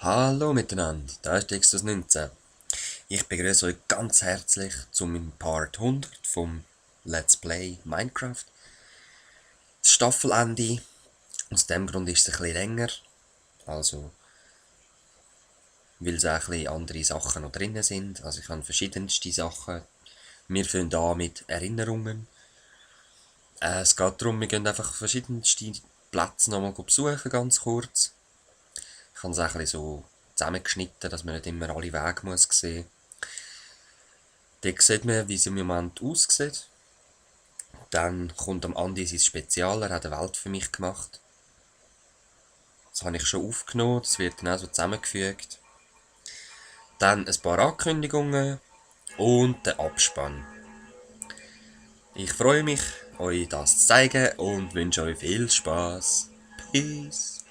Hallo miteinander, da ist Dexter 19. Ich begrüße euch ganz herzlich zu meinem Part 100 vom Let's Play Minecraft. Das Staffelende, aus dem Grund ist es ein bisschen länger, also weil es auch ein bisschen andere Sachen noch drin sind. Also ich habe verschiedenste Sachen. Wir fangen an mit Erinnerungen. Es geht darum, wir gehen einfach verschiedenste Plätze nochmal besuchen, ganz kurz. Ich habe es auch ein bisschen so zusammengeschnitten, dass man nicht immer alle Wege muss sehen. Dort sieht man, wie es im Moment aussieht. Dann kommt am Andi sein Spezial, er hat eine Welt für mich gemacht. Das habe ich schon aufgenommen, das wird dann auch so zusammengefügt. Dann ein paar Ankündigungen und der Abspann. Ich freue mich, euch das zu zeigen und wünsche euch viel Spaß. Peace.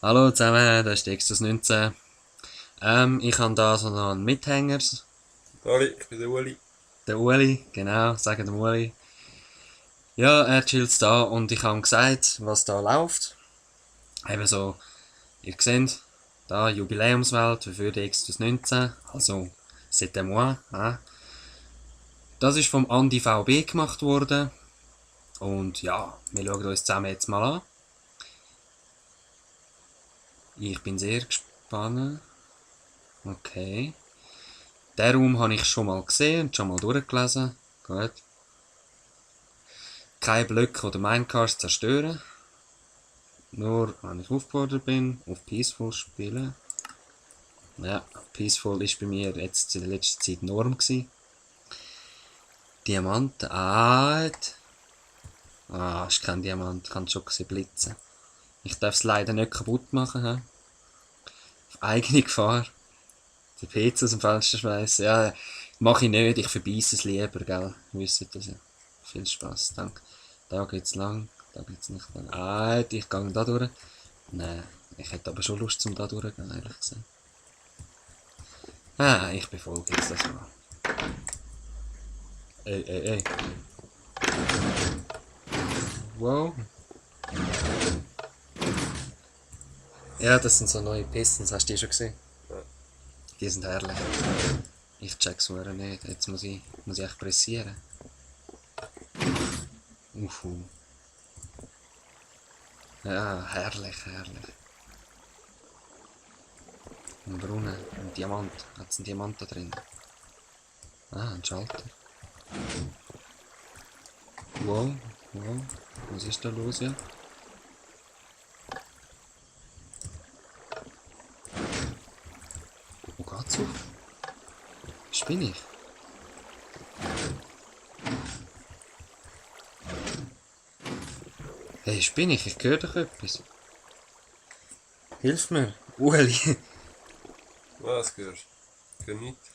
Hallo zusammen, das ist die Extras 19. Ich habe da so noch einen Mithänger, Hallo, ich bin der Uli. der Uli, genau, sagen dem Uli. Ja, er chillt da und ich habe ihm gesagt, was da läuft. Eben so, ihr seht, da Jubiläumswelt für die Extras 19, also c'était moi. Das ist vom Andi VB gemacht worden und ja, wir schauen uns zusammen jetzt mal an. Ich bin sehr gespannt. Okay. Den Raum habe ich schon mal gesehen und schon mal durchgelesen. Gut. Keine Blöcke oder Minecarts zerstören. Nur, wenn ich aufgefordert bin, auf Peaceful spielen. Ja, Peaceful ist bei mir jetzt in der letzten Zeit Norm gewesen. Diamanten, ist kein Diamant, kann schon blitzen. Ich darf es leider nicht kaputt machen, he? Auf eigene Gefahr. Den PC aus dem Fenster schmeißen, ja, mache ich nicht, ich verbeiße es lieber, gell, wisst ihr das ja. Viel Spaß, danke. Da geht's lang, da geht's nicht lang. Ich gehe da durch. Nein, ich hätte aber schon Lust zum da durchgehen, ehrlich gesagt. Ich befolge jetzt das mal. Ey. Wow. Ja, das sind so neue Pistons, hast du die schon gesehen? Ja. Die sind herrlich. Ich check's nur nicht, jetzt muss ich echt pressieren. Uhu. Ja, herrlich. Ein Brunnen, ein Diamant. Hat's einen Diamant da drin? Ein Schalter. Wow. Was ist da los, ja? Wo geht's auf? Spinne ich? Hey, spinne ich? Ich höre doch etwas. Hilf mir, Ueli. Was hörst du? Ich höre nichts.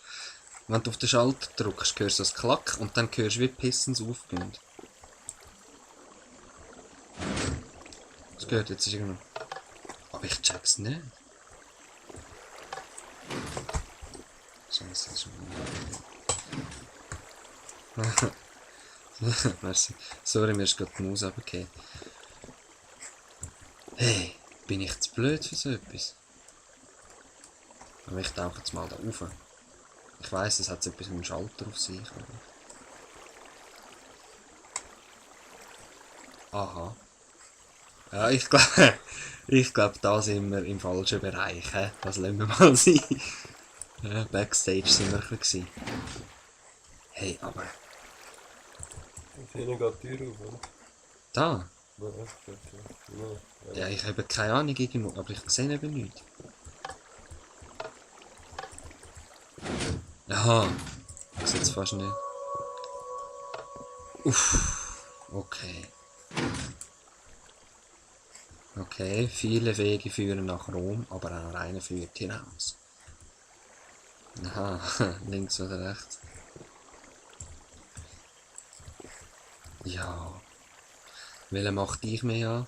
Wenn du auf den Schalter drückst, hörst du das Klack und dann hörst du, wie die Pistons aufgehen. Das gehört jetzt irgendwann. Aber ich check's nicht. Scheiße, das ist schon Merci. Sorry, mir ist gerade die Maus runtergefallen. Hey, bin ich zu blöd für so etwas? Aber ich tauche jetzt mal da rauf. Ich weiss, es hat etwas mit dem Schalter auf sich. Aha. Ja, ich glaube, da sind wir im falschen Bereich. Das lassen wir mal sein. Ja, Backstage sind wir ein bisschen. Hey, aber Und hinten geht die Tür auf, oder? da? Ja, echt, ja. Ja, ich habe keine Ahnung irgendwo, aber ich sehe eben nichts. Aha, ich sehe es fast nicht. Okay. Okay, viele Wege führen nach Rom, aber auch einer führt hinaus. Aha, links oder rechts? Ja. Welche macht dich mehr an?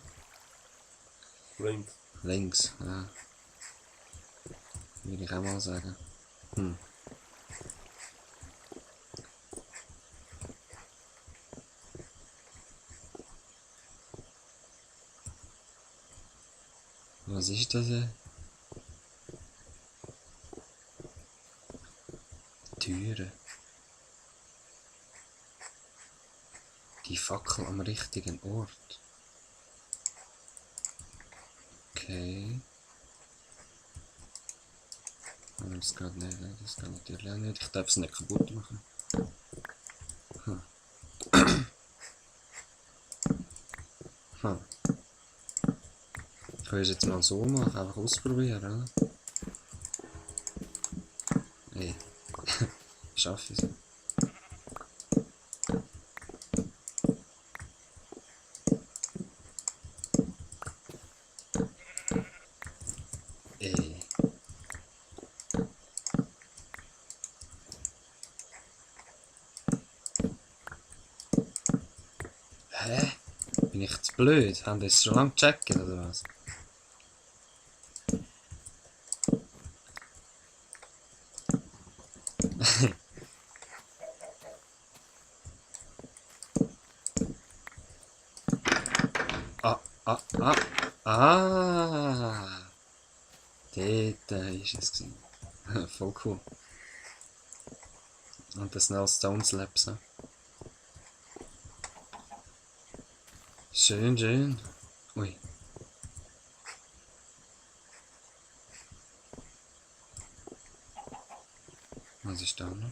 Links. Links, ja. Würde ich auch mal sagen. Was ist das? Türe. Die Fackel am richtigen Ort. Okay. Das geht nicht, das geht natürlich auch nicht. Ich darf es nicht kaputt machen. Ich will es jetzt mal so machen, einfach ausprobieren, oder? Ey. Schaffe ich es. Ey. Hä? Bin ich zu blöd? Haben die es schon lange gecheckt, oder was? Ah, ah, ah, ah. Dort ist es gewesen. Voll cool. Und das Snell Stone Slaps. So. Schön, schön. Ui. Was ist da noch?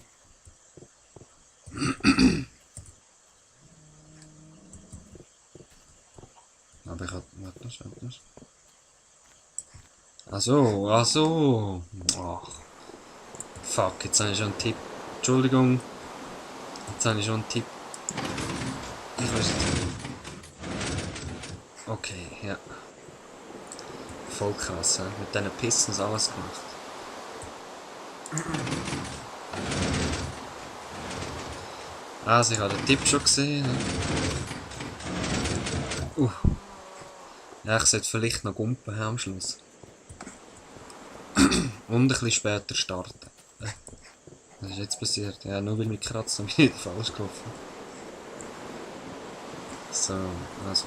Aber ich hatte... Warte noch. Ach so, ach so. Ach. Fuck, jetzt habe ich schon einen Tipp. Entschuldigung. Jetzt habe ich schon einen Tipp. Ich weiß nicht. Okay, ja. Voll krass, he? Mit diesen Pistons alles gemacht. Also, ich habe den Tipp schon gesehen. Ja, ich sollte vielleicht noch gumpen am Schluss. Und ein bisschen später starten. Was ist jetzt passiert? Ja, nur weil mich kratzt und wieder falsch gelaufen. So, also.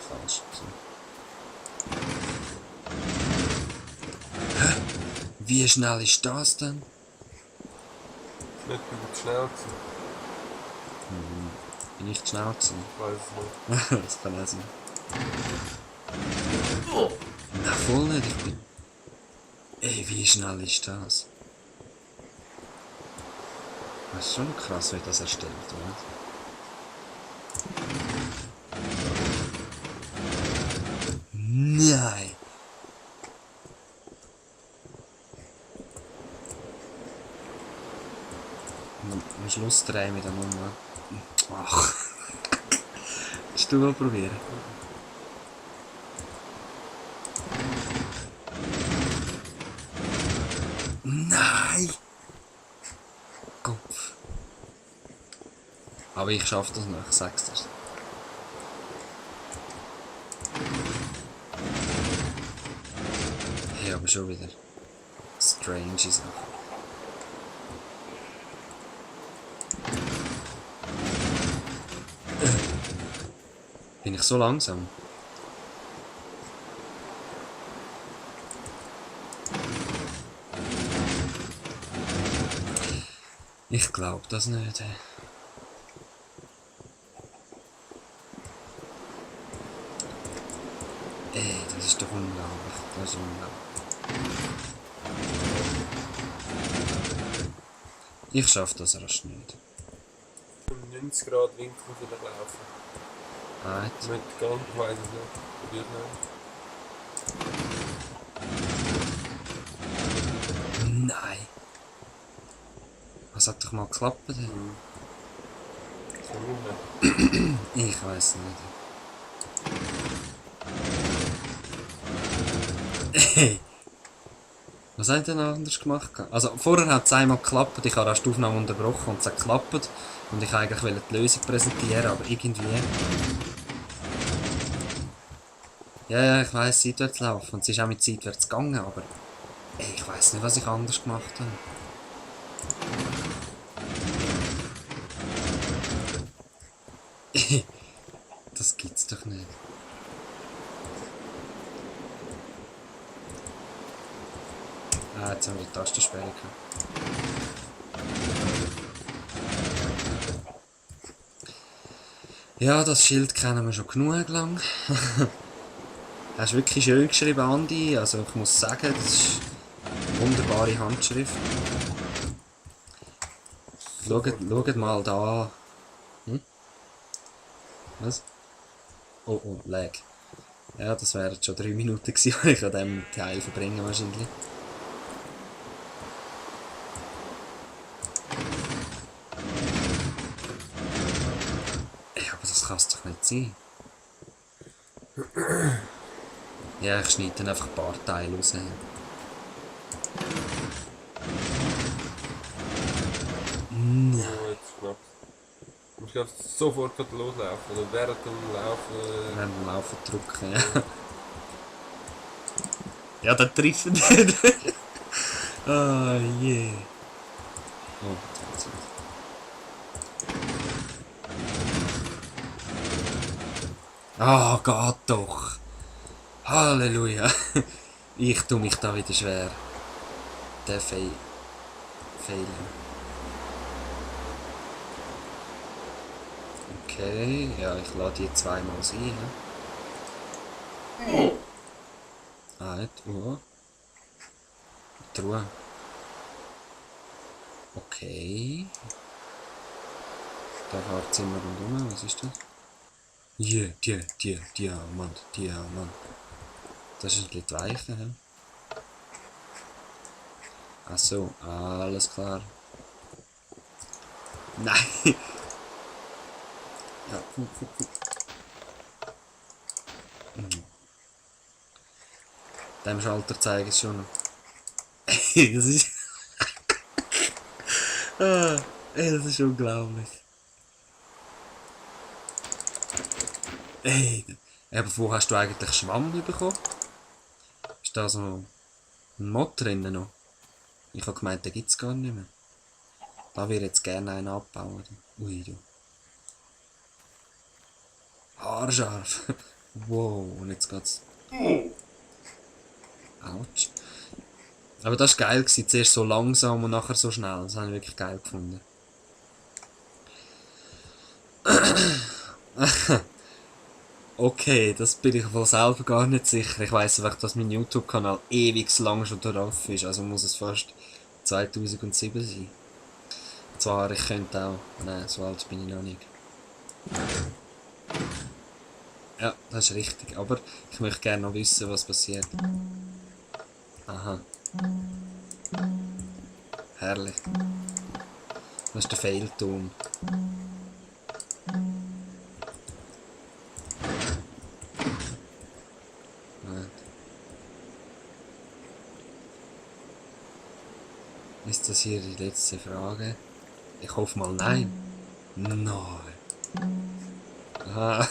Falsch. So. Hä? Wie schnell ist das denn? Nicht gut schnell gewesen. Bin ich zu schnell gewesen? Ich weiß es nicht. Das kann auch sein. Na voll nicht, ich bin... Ey, wie schnell ist das? Das ist schon krass, wie das erstellt wird. Nein! Am Schluss drehen wir dann um. Ach. Willst du mal probieren? Nein! Kopf. Aber ich schaffe das noch, ich sag's dir. Hey, aber schon wieder strange Sachen. Bin ich so langsam? Ich glaube das nicht. Ey, das ist doch unglaublich. Das ist unglaublich. Ich schaffe das rasch nicht. 90 Grad Winkel vielleicht laufen. Right. Mit ganz, ich weiß es nicht. Probiert nicht. Nein. Was hat doch mal geklappt? So rum. Ich weiß nicht. Hey! Was habt ihr denn anders gemacht? Also vorher hat es einmal geklappt, ich habe erst die Aufnahme unterbrochen und es hat geklappt. Und ich wollte eigentlich die Lösung präsentieren, aber irgendwie... Ja, ich weiss, seitwärts laufen und es ist auch mit seitwärts gegangen, aber... Ey, ich weiss nicht, was ich anders gemacht habe. Das gibt's doch nicht. Ah, jetzt haben wir die Tastensperre gehabt. Ja, das Schild kennen wir schon genug lang. Hast wirklich schön geschrieben, Andi. Also ich muss sagen, das ist eine wunderbare Handschrift. Schaut mal da. Hm? Was? Oh, oh, Lag. Ja, das wären schon 3 Minuten gewesen, die ich an diesem Teil verbringen wahrscheinlich. Ja, aber das kann es doch nicht sein. Ja, ich schneide dann einfach ein paar Teile raus. Nein. Ja, jetzt knapp. Ich glaube, sofort loslaufen. Oder während dem Laufen. Während dem Laufen drücken, ja. Ja, der trifft nicht. Ah, je. Oh, das ist ah, geht doch. Halleluja. Ich tue mich da wieder schwer. Der Fehler. Okay, ja, ich lade die zweimal ein. Ah, nicht. Truhe. Okay. Da fährt es immer rundherum. Was ist das? Diamant. Das ist ein bisschen weicher, hä? Ach so, alles klar. Nein! Ja, guck. Dem Schalter zeige ich schon noch. Das ist... ah, das ist unglaublich. Aber wo hast du eigentlich Schwamm bekommen? Ist da so ein Mod drinnen noch? Ich habe gemeint, den gibt es gar nicht mehr. Da würde ich jetzt gerne einen abbauen. Ui, du. Haarscharf. Wow, und jetzt geht's. Autsch. Aber das war geil, zuerst so langsam und nachher so schnell. Das habe ich wirklich geil gefunden. Okay, das bin ich wohl selber gar nicht sicher. Ich weiss einfach, dass mein YouTube-Kanal ewig lang schon drauf ist. Also muss es fast 2007 sein. Zwar, ich könnte auch... Nein, so alt bin ich noch nicht. Ja, das ist richtig. Aber ich möchte gerne noch wissen, was passiert. Aha. Herrlich. Das ist der Fehlton. Ist das hier die letzte Frage? Ich hoffe mal nein. Nein. Aha.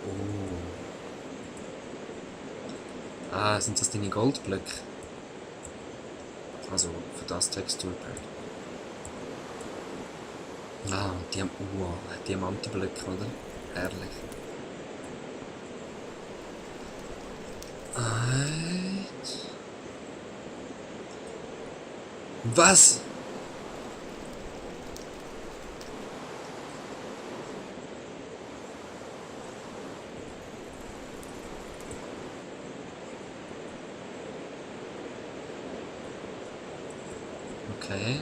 Oh. Ah, sind das deine Goldblöcke? Also für das Texturpack. Ah, die haben Diamantenblöcke, oder? Herrlich. Was? Okay.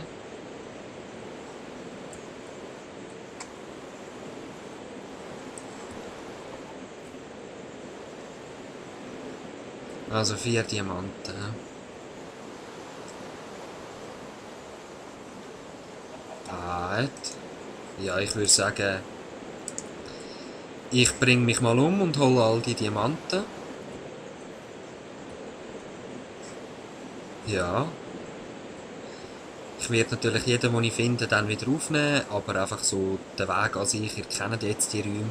Also 4 Diamanten. Ja, ich würde sagen, ich bringe mich mal um und hole all die Diamanten. Ja. Ich werde natürlich jeden, den ich finde, dann wieder aufnehmen, aber einfach so den Weg an sich, ihr kennt jetzt die Räume,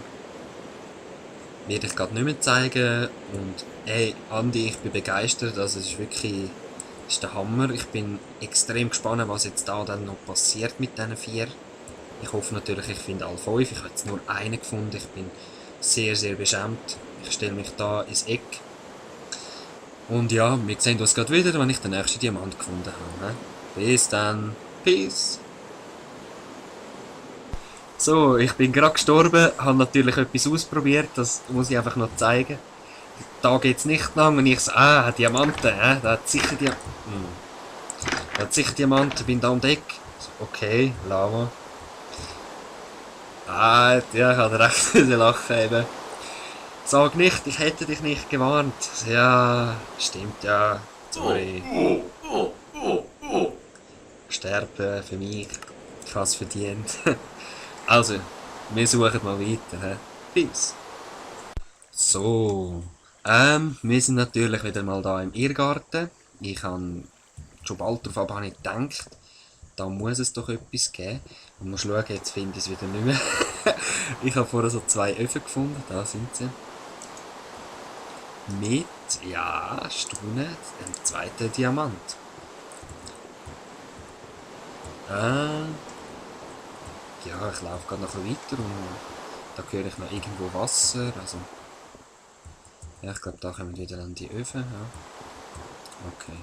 werde ich gerade nicht mehr zeigen. Und hey, Andi, ich bin begeistert, also es ist wirklich, das ist der Hammer. Ich bin extrem gespannt, was jetzt da dann noch passiert mit diesen 4. Ich hoffe natürlich, ich finde alle 5. Ich habe jetzt nur einen gefunden, ich bin sehr, sehr beschämt. Ich stelle mich da ins Eck. Und ja, wir sehen uns gerade wieder, wenn ich den nächsten Diamant gefunden habe. Bis dann. Peace. So, ich bin gerade gestorben, habe natürlich etwas ausprobiert, das muss ich einfach noch zeigen. Da geht es nicht lang und ich so, Diamanten, da hat sicher Diamanten, bin da um Deck. So, okay, Lava. Ja, ich hatte recht lachen eben. Sag nicht, ich hätte dich nicht gewarnt. Ja, stimmt ja. Sorry. Sterben für mich. Ich habe es verdient. Also, wir suchen mal weiter. Peace. So. Wir sind natürlich wieder mal da im Irrgarten. Ich habe schon bald darauf gedacht, da muss es doch etwas geben. Man muss schauen, jetzt finde ich es wieder nicht mehr. Ich habe vorher so 2 Öfen gefunden, da sind sie. Mit, ja, Staunen, einem zweiten Diamant. Ja, ich laufe gerade noch ein bisschen weiter und da höre ich noch irgendwo Wasser, also... Ja, ich glaube, da kommen wir wieder an die Öfen, ja. Okay.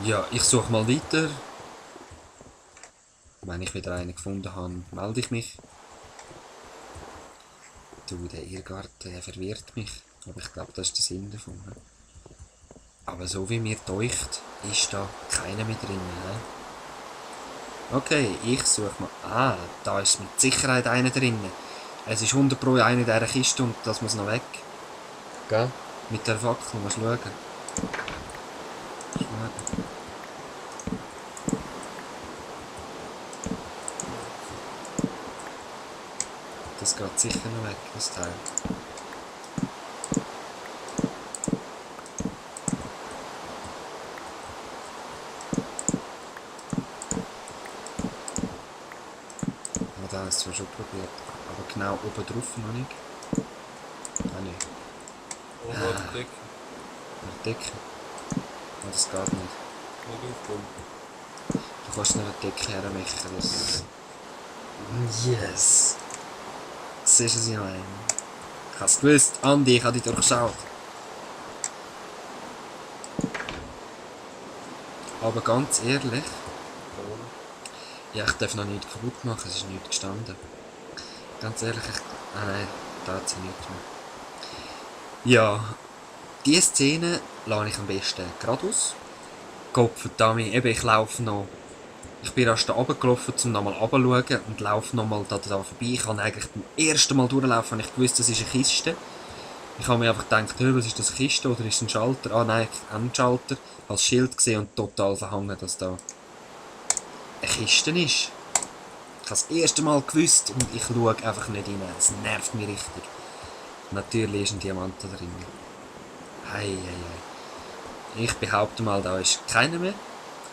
Ja, ich suche mal weiter. Wenn ich wieder einen gefunden habe, melde ich mich. Du, der Irrgarten, der verwirrt mich. Aber ich glaube, das ist der Sinn davon. Ne? Aber so wie mir deucht, ist da keiner mehr drin. Ne? Okay, ich suche mal. Ah, da ist mit Sicherheit einer drin. Es ist 100% einer dieser Kiste und das muss noch weg. Gell? Mit der Fackel, musst schauen. Das geht sicher noch weg, das Teil. Aber da hast du zwar schon probiert. Aber genau oben drauf noch nicht. Ah nicht. Und noch die Decke. Eine Decke. Oh, das geht nicht. Nicht aufkommen. Du kannst nicht eine Decke hermachen. Das... Yes! Das ist es ja ein. Ich hab's gewusst. Andi, ich habe dich durchschaut. Aber ganz ehrlich, ja, ich darf noch nichts kaputt machen, es ist nichts gestanden. Ganz ehrlich, ah nein, da hat sie nichts mehr. Ja, diese Szene lasse ich am besten geradeaus. Gottverdammt, eben, ich laufe noch. Ich bin erst da runtergelaufen, um nochmal runterzuschauen und laufe nochmal da vorbei. Ich kann eigentlich beim ersten Mal durchlaufen, wenn ich gewusst, das ist eine Kiste. Ich habe mir einfach gedacht, hey, was ist das, eine Kiste oder ist es ein Schalter? Ah nein, ein Schalter. Als Schild gesehen und total verhangen, dass da eine Kiste ist. Ich habe das erste Mal gewusst und ich schaue einfach nicht rein. Es nervt mich richtig. Natürlich ist ein Diamant da drin. Hei, hei, hei. Ich behaupte mal, da ist keiner mehr.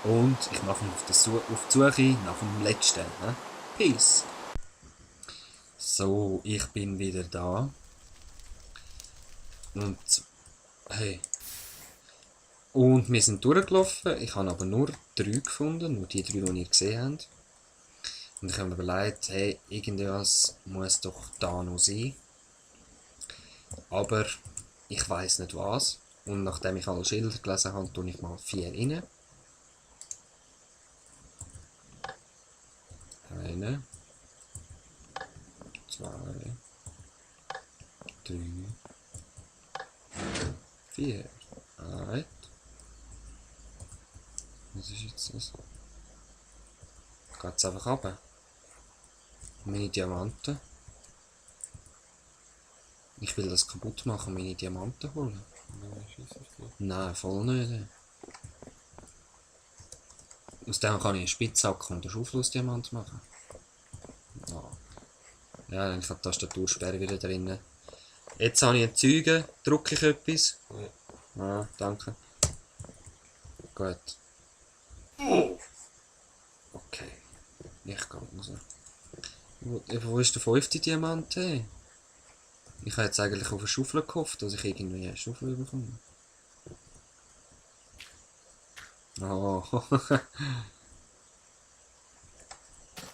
Und ich mache mich auf die Suche nach dem letzten. Ne? Peace. So, ich bin wieder da. Und hey. Und wir sind durchgelaufen. Ich habe aber nur 3 gefunden, nur die 3, die ihr gesehen habt. Und ich habe mir überlegt, hey, irgendwas muss doch da noch sein. Aber ich weiß nicht was. Und nachdem ich alle Schilder gelesen habe, tue ich mal 4 rein. 1, 2, 3, 4. Alright. Was ist jetzt das? Geht es einfach runter? Meine Diamanten. Ich will das kaputt machen, meine Diamanten holen. Nein, scheiße auf dich. Nein, voll nicht. Aus dem kann ich einen Spitzhack und einen Schauflussdiamant machen. Oh. Ja, dann ist die Tastatursperre wieder drin. Jetzt habe ich ein Zeugen, drücke ich etwas. Ja. Ah, danke. Gut. Okay. Ich gehe raus. Wo ist der 5. Diamant? Hey? Ich habe jetzt eigentlich auf eine Schaufel gehofft, dass ich irgendwie eine Schaufel bekomme. Oh.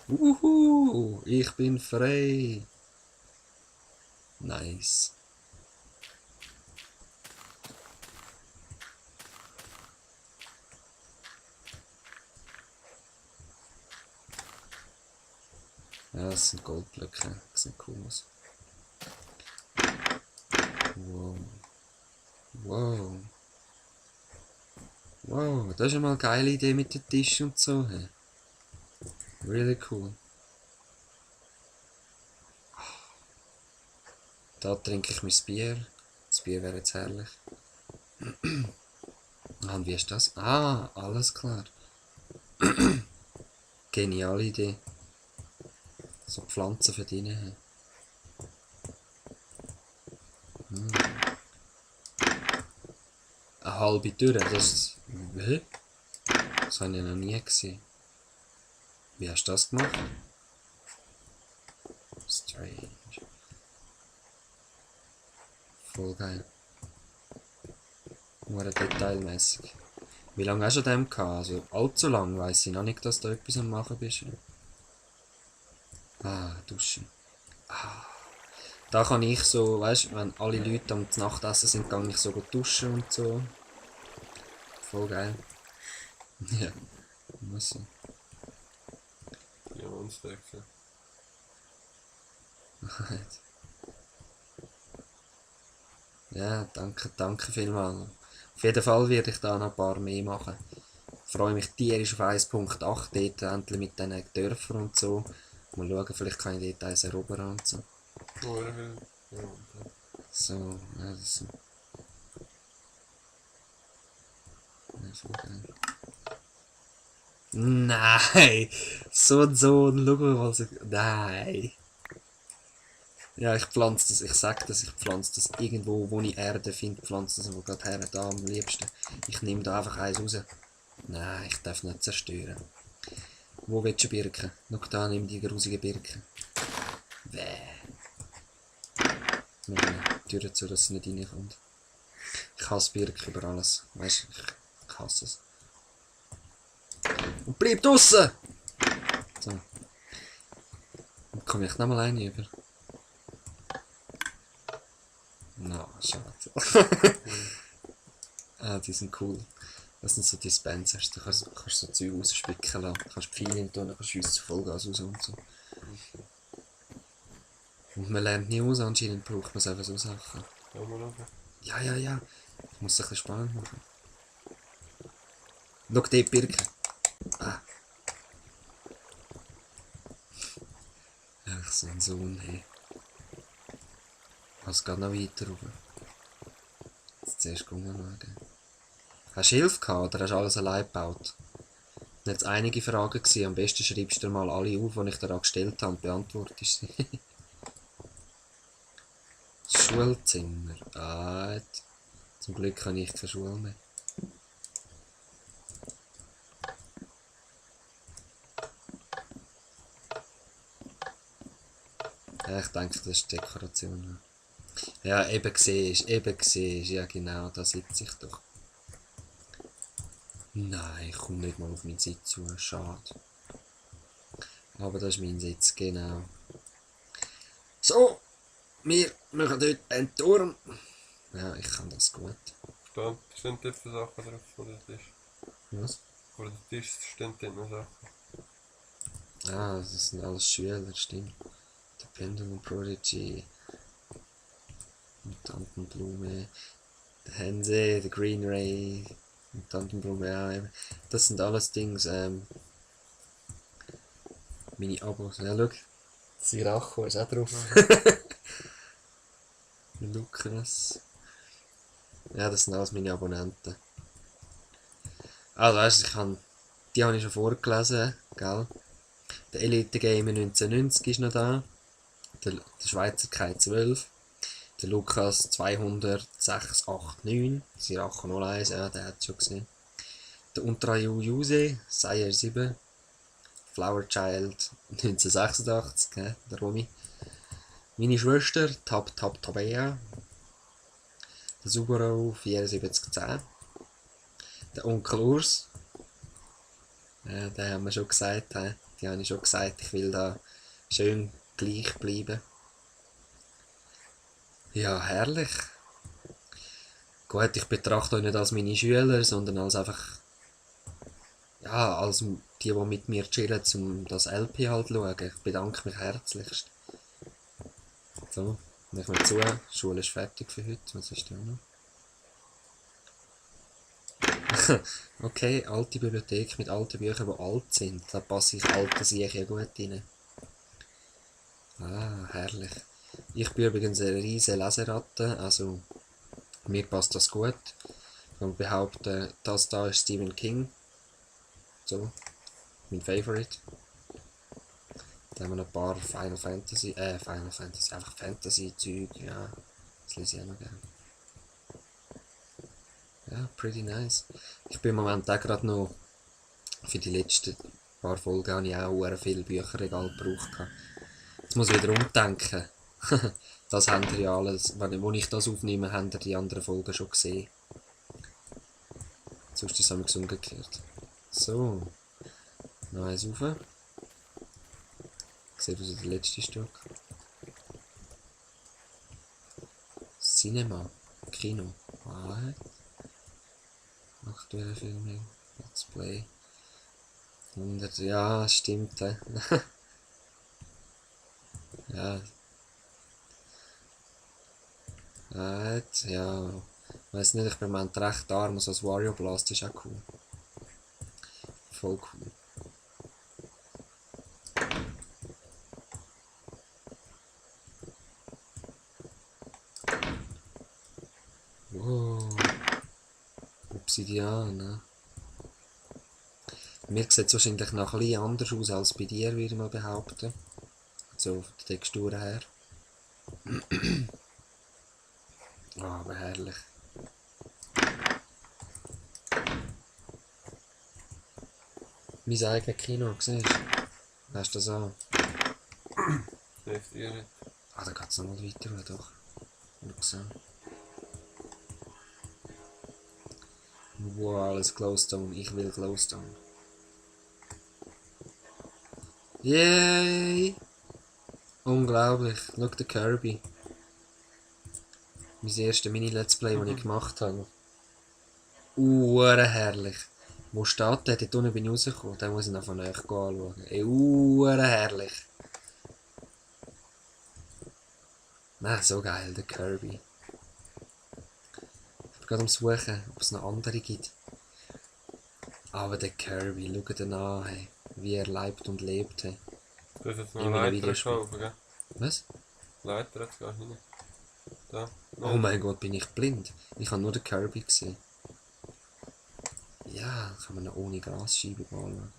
Uhu, ich bin frei. Nice. Ja, das sind Goldblöcke. Das sieht cool aus. Wow. Wow. Wow, das ist mal eine geile Idee mit dem Tisch und so. Hey. Really cool. Da trinke ich mein Bier. Das Bier wäre jetzt herrlich. Und wie ist das? Ah, alles klar. Geniale Idee. So Pflanzen verdienen. Eine halbe Tür, das ist... Hä? Das habe ich noch nie gesehen. Wie hast du das gemacht? Strange. Voll geil. Nur detailmäßig. Wie lange hast du an dem gehabt? Also allzu lang weiss ich noch nicht, dass du etwas am machen bist. Ah, duschen. Da kann ich so, weißt du, wenn alle Leute am Nachtessen sind, kann ich so gut duschen und so. Voll geil. Ja, muss so. Diamantstärke. Ja, danke vielmals. Auf jeden Fall werde ich da noch ein paar mehr machen. Ich freue mich tierisch auf 1.8, dort endlich mit diesen Dörfern und so. Mal schauen, vielleicht kann ich dort eins erobern und so. Oh, er will. Ja, und So, ja, das ist so. Ja, voll geil. Nein! So und so, schau mal, was ich... Nein! Ja, ich pflanze das, ich sag das, ich pflanze das irgendwo, wo ich Erde finde, pflanze das aber gerade her, da am liebsten. Ich nehme da einfach eins raus. Nein, ich darf nicht zerstören. Wo willst du Birken? Schau da, nimm die grusige Birke. Bäh. Mach eine Tür zu, dass sie nicht reinkommt. Ich hasse Birken über alles. Weißt du, ich hasse es. Und bleib draussen! So. Und komme ich nochmal rein über. Na, schade. Ah, die sind cool. Das sind so Dispensers, da kannst du so Zeug rausspicken lassen, kannst Pfeile tun, dann kannst du uns Vollgas raus und so. Und man lernt nie aus, anscheinend braucht man selber so Sachen. Schauen wir noch. Ja. Ich muss es ein bisschen spannend machen. Schau die Birke. Ah. Ach, so ein Sohn, hey. Was geht noch weiter rauf? Jetzt zuerst schauen. Hast du Hilfe gehabt oder hast du alles allein gebaut? Das waren jetzt einige Fragen gewesen. Am besten schreibst du dir mal alle auf, die ich dir gestellt habe und beantwortest sie. Schulzimmer. Ah, zum Glück habe ich keine Schule mehr. Ja, ich denke, das ist Dekoration. Ja, eben siehst, ja genau, da sitze ich doch. Nein, ich komme nicht mal auf meinen Sitz zu, schade. Aber das ist mein Sitz, genau. So, wir machen dort einen Turm. Ja, ich kann das gut. Stehen dort für Sachen drauf vor dem Tisch? Was? Vor dem Tisch stehen dort noch Sachen. Ah, das sind alles Schüler, stimmt. Der Pendulum Prodigy. Die Tantenblume. Der Hanse, der Green Ray. Die Tantenblume, ja eben. Das sind alles Dings, meine Abos. Ja, schau. Siracho ist auch drauf. Lukas. Ja, das sind alles meine Abonnenten. Also weißt du, die habe ich schon vorgelesen, gell? Der Elite Gamer 1990 ist noch da. Der Schweizer Kai 12. Der Lukas 20689. Siracho 01, ja, der hat es schon gesehen. Der Untrayu Juse, Sire 7. Flower Child 1986, der Romy. Meine Schwester, Tabea. Der Subaru 7410. Der Onkel Urs. Ja, den haben wir schon gesagt. Die habe ich schon gesagt, ich will da schön gleich bleiben. Ja, herrlich. Gut, ich betrachte euch nicht als meine Schüler, sondern als einfach... Ja, als die mit mir chillen, um das LP halt zu schauen. Ich bedanke mich herzlichst. So, machen wir zu. Die Schule ist fertig für heute. Was ist da noch? Okay, alte Bibliothek mit alten Büchern, die alt sind. Da passe ich alte Sachen gut rein. Ah, herrlich. Ich bin übrigens eine riesige Leseratte, also mir passt das gut. Ich kann behaupten, das da ist Stephen King. So, mein Favorite. Dann haben wir noch ein paar Final Fantasy, einfach Fantasy-Zeug, ja. Das lese ich auch noch gerne. Ja, pretty nice. Ich bin im Moment auch gerade noch Für die letzten paar Folgen habe ich auch sehr viele Bücherregal gebraucht. Jetzt muss ich wieder umdenken. Das habt ihr ja alles, wo ich das aufnehme, habt ihr die anderen Folgen schon gesehen. Sonst ist es umgekehrt. So, noch eins rauf. Sieht aus wie der letzte Stück. Cinema, Kino, what? Aktuelle Filme, Let's Play. 100, ja, stimmt. Ja. Ja. Ich weiß nicht, ich bin im Moment recht arm, so das Wario Blast ist auch cool. Voll cool. Wow. Obsidian, ne? Mir sieht es wahrscheinlich noch ein bisschen anders aus als bei dir, würde ich mal behaupten. So von der Textur her. Oh, aber herrlich. Mein eigenes Kino, siehst du? Hast du das an? Hilft dir nicht. Ah, da geht es noch mal weiter, doch. Schau. Wow, alles Glowstone. Ich will Glowstone. Yay! Unglaublich. Schau den Kirby. Mein erstes Mini-Let's Play, das ich gemacht habe. Herrlich. Wo steht der? Dort unten bin ich rausgekommen. Den muss ich noch von euch anschauen. Herrlich. Na, so geil, der Kirby. Ich bin gerade am Suchen, ob es noch andere gibt. Aber der Kirby, schaut ihn an, hey. Wie er lebt und lebt. Hey. Du hast jetzt noch In eine meinem Leiter Videospiel. gekauft, gell? Was? Leiter jetzt gar nicht. Da. Oh mein Gott, bin ich blind. Ich habe nur den Kirby gesehen. Ja, kann man ihn ohne Grasscheibe anschauen.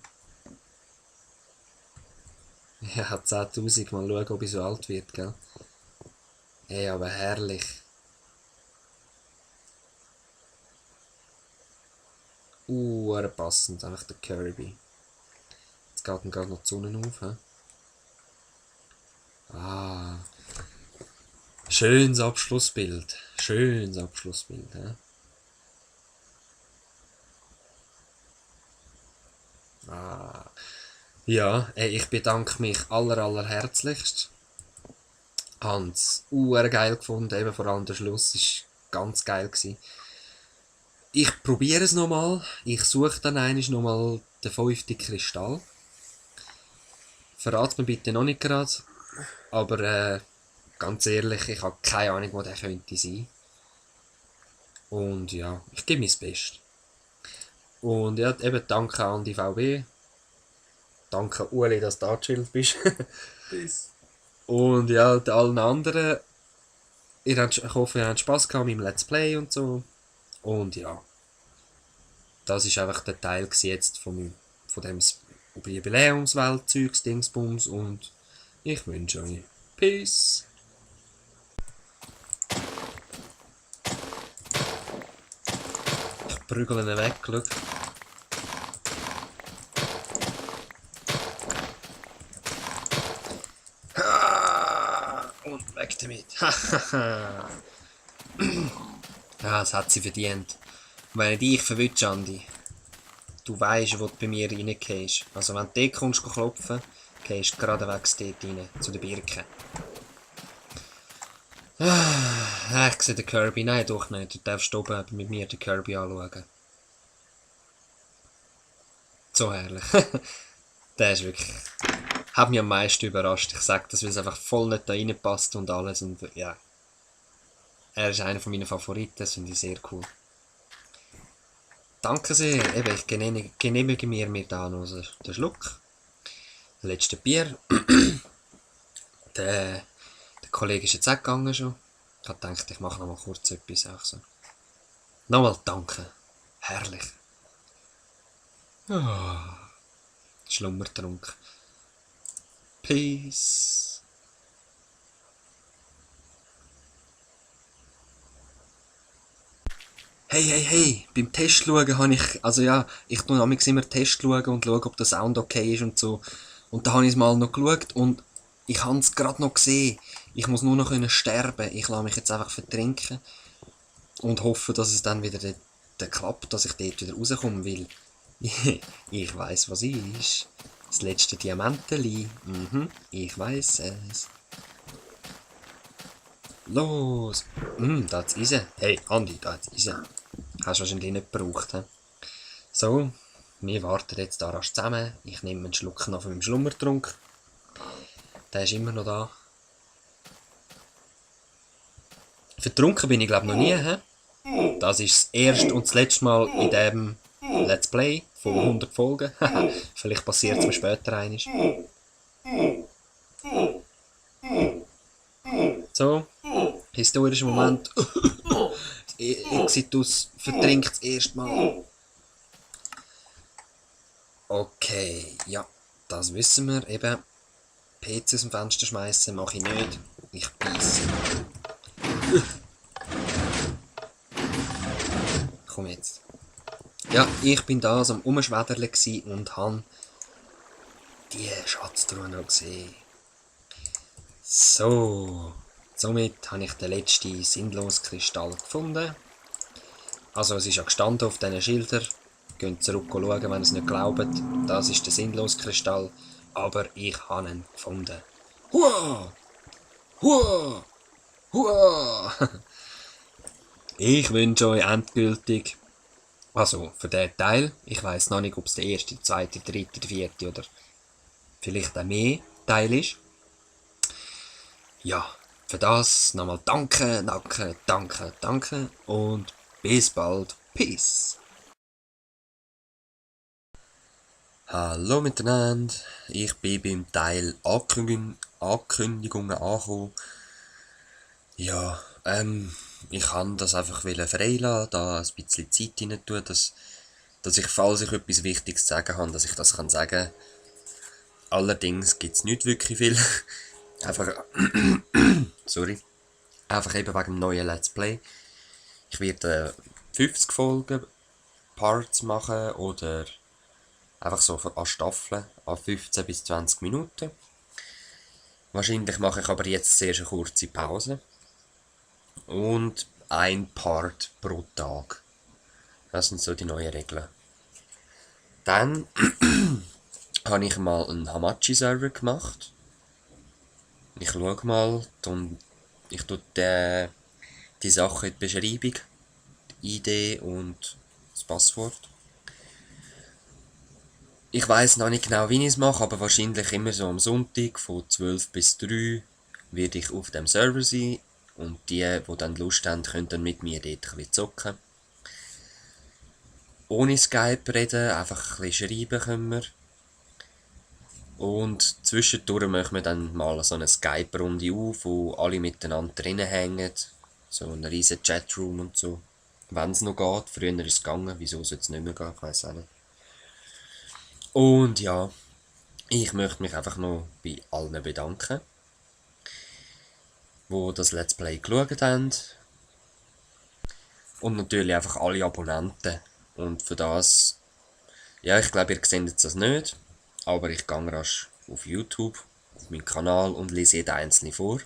Ja, 10.000 mal schauen, ob ich so alt wird, gell? Ey, aber herrlich. Passend, einfach der Kirby. Jetzt geht ihm gerade noch die Sonne auf, he? Ah. Schönes Abschlussbild. Schönes Abschlussbild, he? Ah. Ja, ey, ich bedanke mich allerherzlichst. Hans, geil gefunden, eben vor allem der Schluss war ganz geil gewesen. Ich probiere es nochmal. Ich suche dann einmal nochmal den 5. Kristall. Verrat mir bitte noch nicht gerade. Aber ganz ehrlich, ich habe keine Ahnung, wo der könnte sein. Und ja, ich gebe mein Bestes. Und ja, eben danke an die VB. Danke Uli, dass du da gechillt bist. Peace. Und ja, allen anderen. Ich hoffe, ihr habt Spass gehabt mit dem Let's Play und so. Und ja, das ist einfach der Teil jetzt von dem Jubiläumswelt-Zeugs, Dingsbums. Und ich wünsche euch Peace. Ich prügel ihn weg, schau. Und weg damit. Ja, das hat sie verdient. Und wenn ich dich verwünsche, Andi, du weisst, wo du bei mir reingehst. Also wenn du dort kommst klopfen, gehst du geradewegs dort rein, zu der Birke. Ich sehe den Kirby. Nein, doch nicht. Du darfst oben mit mir den Kirby anschauen. So herrlich. Der ist wirklich... Hat mich am meisten überrascht. Ich sage das, weil es einfach voll nicht da reinpasst und alles. Und ja... Er ist einer meiner Favoriten. Das finde ich sehr cool. Danke sehr. Eben, ich genehmige mir da noch den Schluck. Das letzte Bier. Der Kollege ist jetzt auch gegangen schon. Ich habe gedacht, ich mache noch mal kurz etwas. Auch so. Nochmal danke. Herrlich. Oh. Schlummertrunk. Peace. Hey, beim Test schauen habe ich, also ja, ich tue amigs immer Test schauen und schaue, ob der Sound okay ist und so. Und da habe ich es mal noch geschaut und ich habe es gerade noch gesehen. Ich muss nur noch können sterben. Ich lasse mich jetzt einfach vertrinken und hoffe, dass es dann wieder dort klappt, dass ich dort wieder rauskomme, weil ich weiß, was ist. Das letzte Diamanteli. Ich weiß es. Los! Da ist er. Hey, Andi, da ist er. Hast du wahrscheinlich nicht gebraucht, he? So, wir warten jetzt da rasch zusammen. Ich nehme einen Schluck noch von meinem Schlummertrunk. Der ist immer noch da. Vertrunken bin ich glaube noch nie, he? Das ist das erste und das letzte Mal in diesem Let's Play von 100 Folgen. Vielleicht passiert es mir später einmal. So, historischer Moment. Exitus vertrinkt das erste Mal. Okay, ja, das wissen wir eben. PC aus dem Fenster schmeißen mache ich nicht. Ich beiße. Komm jetzt. Ja, ich bin da so am Umschwäderle und habe die Schatztruhe noch gesehen. So, somit habe ich den letzten sinnlosen Kristall gefunden. Also es ist ja gestanden auf diesen Schildern. Geht zurück und schauen, wenn ihr es nicht glaubt. Das ist der sinnlose Kristall. Aber ich habe ihn gefunden. Hua! Hua! Hua! Ich wünsche euch endgültig, also für den Teil, ich weiß noch nicht, ob es der erste, zweite, dritte, vierte oder vielleicht auch mehr Teil ist. Ja, für das nochmal danke und bis bald. Peace. Hallo miteinander, ich bin beim Teil Ankündigungen angekommen. Ja, ich kann das einfach freilassen, da ein bisschen Zeit rein tun, dass ich, falls ich etwas Wichtiges zu sagen habe, dass ich das kann sagen. Allerdings gibt es nicht wirklich viel. Einfach, sorry, einfach eben wegen dem neuen Let's Play. Ich werde 50 Folgen Parts machen oder einfach so an Staffeln, an 15 bis 20 Minuten. Wahrscheinlich mache ich aber jetzt zuerst eine kurze Pause. Und ein Part pro Tag. Das sind so die neuen Regeln. Dann habe ich mal einen Hamachi-Server gemacht. Ich schaue mal, ich tue die Sachen in die Beschreibung, die ID und das Passwort. Ich weiß noch nicht genau, wie ich es mache, aber wahrscheinlich immer so am Sonntag von 12 bis 3 werde ich auf dem Server sein und die dann Lust haben, können dann mit mir dort ein bisschen zocken. Ohne Skype reden, einfach ein bisschen schreiben können wir. Und zwischendurch machen wir dann mal so eine Skype-Runde auf, wo alle miteinander drinnen hängen. So ein riesen Chatroom und so. Wenn es noch geht. Früher ist es gegangen, wieso soll es nicht mehr gehen, ich weiss auch nicht. Und ja, ich möchte mich einfach noch bei allen bedanken, die das Let's Play geschaut haben. Und natürlich einfach alle Abonnenten. Und für das, ja, ich glaube, ihr seht das nicht, aber ich gehe rasch auf YouTube, auf meinen Kanal und lese jeden einzelnen vor.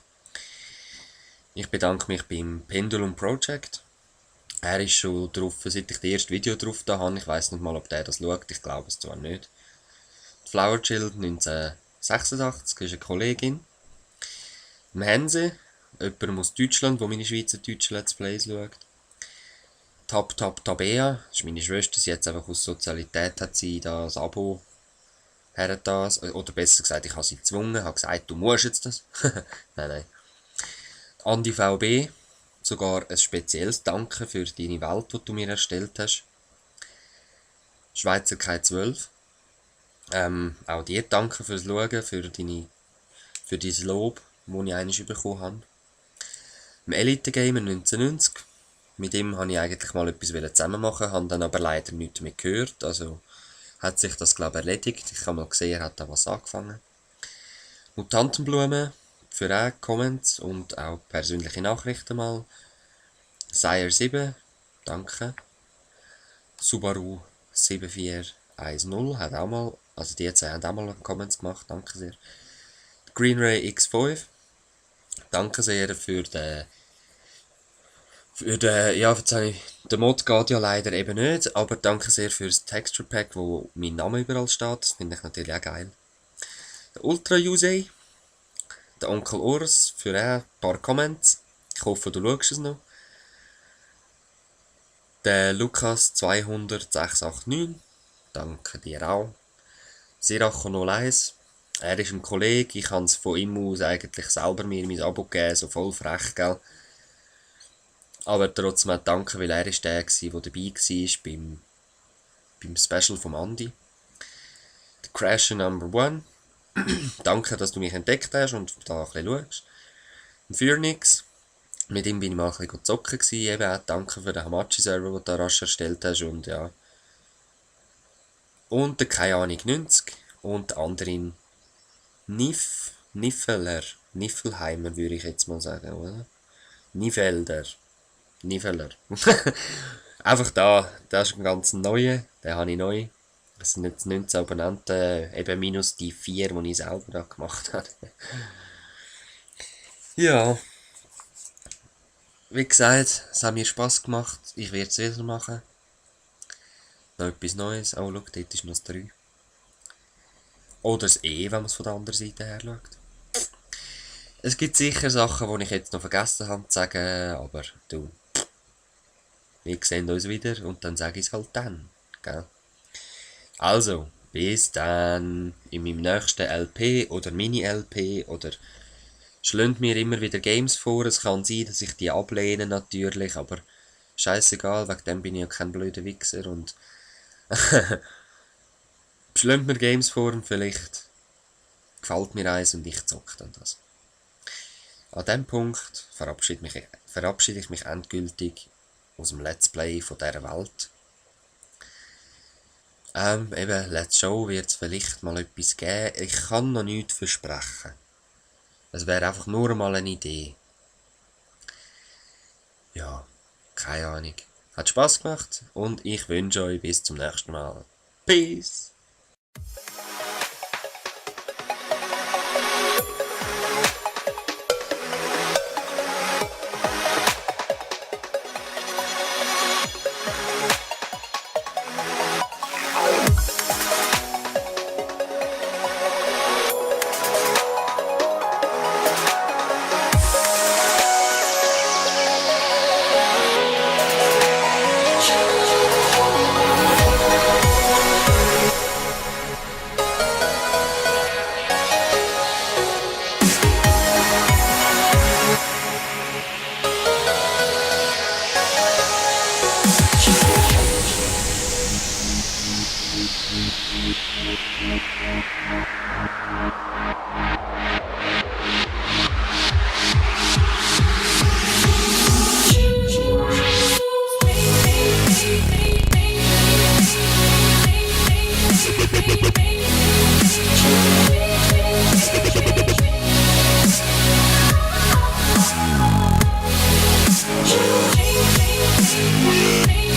Ich bedanke mich beim Pendulum Project. Er ist schon drauf, seit ich das erste Video drauf da habe. Ich weiß nicht mal, ob der das schaut, ich glaube es zwar nicht. Die Flower Child 1986 ist eine Kollegin. Im Hense, jemand aus Deutschland, der meine schweizerdeutschen Let's Plays schaut. Tabea, das ist meine Schwester, sie hat einfach aus Sozialität hat sie das Abo hergetan, oder besser gesagt, ich habe sie gezwungen, habe gesagt, du musst jetzt das. Nein. Andi VB, sogar ein spezielles Danke für deine Welt, die du mir erstellt hast. Schweizer Kai 12, auch dir danke fürs Schauen, für dein Lob, das ich einmal bekommen habe. Im Elite Gamer 1990, mit ihm wollte ich eigentlich mal etwas zusammen machen, habe dann aber leider nichts mehr gehört, also hat sich das glaube ich erledigt. Ich habe mal gesehen, er hat da was angefangen. Mutantenblume für auch Comments und auch persönliche Nachrichten mal. Sire 7, danke. Subaru 7410 hat auch mal, also die zwei haben auch mal Comments gemacht, danke sehr. Green Ray X5, danke sehr für den, ja, der Mod geht ja leider eben nicht, aber danke sehr für das Texture Pack, wo mein Name überall steht, das finde ich natürlich auch geil. Der Ultra Usei, der Onkel Urs für ein paar Comments, ich hoffe du schaust es noch. Der Lukas 200-689, danke dir auch. Siracho 01, er ist ein Kollege, ich habe es von ihm aus eigentlich selber mir mein Abo gegeben, so voll frech, gell. Aber trotzdem auch danke, weil er ist der war, der dabei war beim Special vom Andi. Der Crasher Number 1, danke, dass du mich entdeckt hast und da ein bisschen schaust. Ein Phoenix, mit ihm bin ich mal ein bisschen zocken gewesen, eben auch danke für den Hamachi-Server, den du da rasch erstellt hast und ja. Und der keine Ahnung 90 und der andere Niffelheimer würde ich jetzt mal sagen, oder? Nifeller. Einfach das ist ein ganz neuer, den habe ich neu. Das sind jetzt 19 Abonnenten, eben minus die 4, die ich selber da gemacht habe. Ja. Wie gesagt, es hat mir Spass gemacht. Ich werde es wieder machen. Noch etwas Neues. Oh, schau, dort ist noch das 3. Oder das E, wenn man es von der anderen Seite her schaut. Es gibt sicher Sachen, die ich jetzt noch vergessen habe zu sagen, aber du. Wir sehen uns wieder und dann sage ich es halt dann. Gell? Also, bis dann in meinem nächsten LP oder Mini-LP oder schlönt mir immer wieder Games vor. Es kann sein, dass ich die ablehne natürlich, aber scheißegal, wegen dem bin ich ja kein blöder Wichser und schlönt mir Games vor und vielleicht gefällt mir eins und ich zocke dann das. An diesem Punkt verabschiede ich mich endgültig aus dem Let's Play von dieser Welt. Eben, Let's Show wird es vielleicht mal etwas geben. Ich kann noch nichts versprechen. Es wäre einfach nur mal eine Idee. Ja, keine Ahnung. Hat Spaß gemacht und ich wünsche euch bis zum nächsten Mal. Peace! We'll be right back.